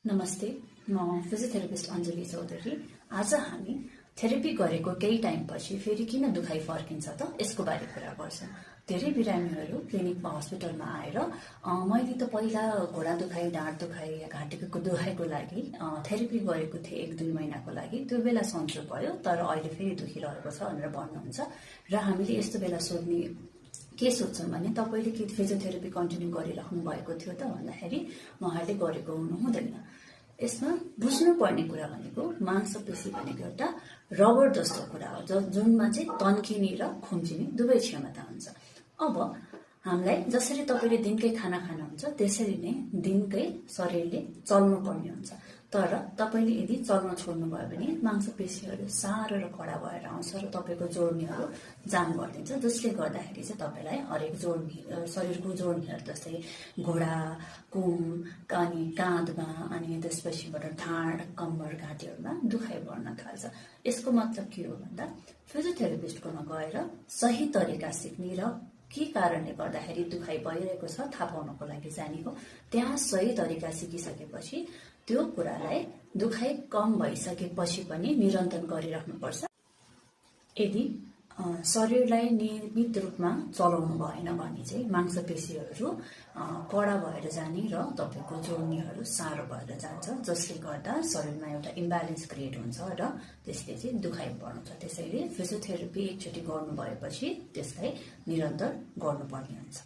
नमस्ते, म फिजियोथेरापिस्ट अञ्जली चौधरी। आज हामी थेरेपी गरेको केही टाइमपछि फेरि किन दुखाइ फर्किन्छ त यसको बारे कुरा गर्छौँ। धेरै बिरामीहरू क्लिनिकमा हस्पिटलमा आएर मैले त पहिला घोडा दुखाइ, ढाड दुखाइ या घाँटीको दुखाइको लागि थेरेपी गरेको थिएँ 1-2 महिनाको लागि। त्यो बेला सन्चो भयो, तर अहिले फेरि दुखिरहेको छ भनेर भन्नुहुन्छ। र हामीले यस्तो बेला सोध्ने के सोध्छौँ भने तपाईँले के फिजियोथेरापी कन्टिन्यू गरिराख्नु भएको थियो त भन्दाखेरि उहाँहरूले गरेको हुनु हुँदैन। यसमा बुझ्नुपर्ने कुरा भनेको मांसपेशी भनेको एउटा रबर जस्तो कुरा हो, जुनमा चाहिँ तन्किने र खुम्चिने दुवै क्षमता हुन्छ। अब हामीलाई जसरी तपाईँले दिनकै खाना खानुहुन्छ त्यसरी नै दिनकै शरीरले चल्नु पर्ने हुन्छ। तर तपाईँले यदि चल्न छोड्नुभयो भने मांसपेशीहरू साह्रो र कडा भएर आउँछ र तपाईँको जोड्नीहरू जाम गरिदिन्छ, जसले गर्दाखेरि चाहिँ तपाईँलाई हरेक जोड्नी शरीरको जोड्नीहरू जस्तै घुँडा, कुम, अनि काँधमा, अनि त्यसपछिबाट ढाड, कम्मर, घाँटीहरूमा दुखाइ बढ्न थाल्छ। यसको मतलब के हो भन्दा फिजियोथेरापिस्टकोमा गएर सही तरिका सिक्ने र के कारणले गर्दाखेरि दुखाइ भइरहेको छ थाहा पाउनको लागि जाने हो। त्यहाँ सही तरिका सिकिसकेपछि त्यो कुरालाई दुखाइ कम भइसकेपछि पनि निरन्तन गरिराख्नुपर्छ। यदि शरीरलाई नियमित रूपमा चलाउनु भएन भने चाहिँ मांसपेशीहरू कडा भएर जाने र तपाईँको जोड्नीहरू साह्रो भएर जान्छ, जसले गर्दा शरीरमा एउटा इम्ब्यालेन्स क्रिएट हुन्छ र त्यसले चाहिँ दुखाइ बढाउँछ। त्यसैले फिजियोथेरापी एकचोटि गर्नु भएपछि त्यसलाई निरन्तर गर्नुपर्ने हुन्छ।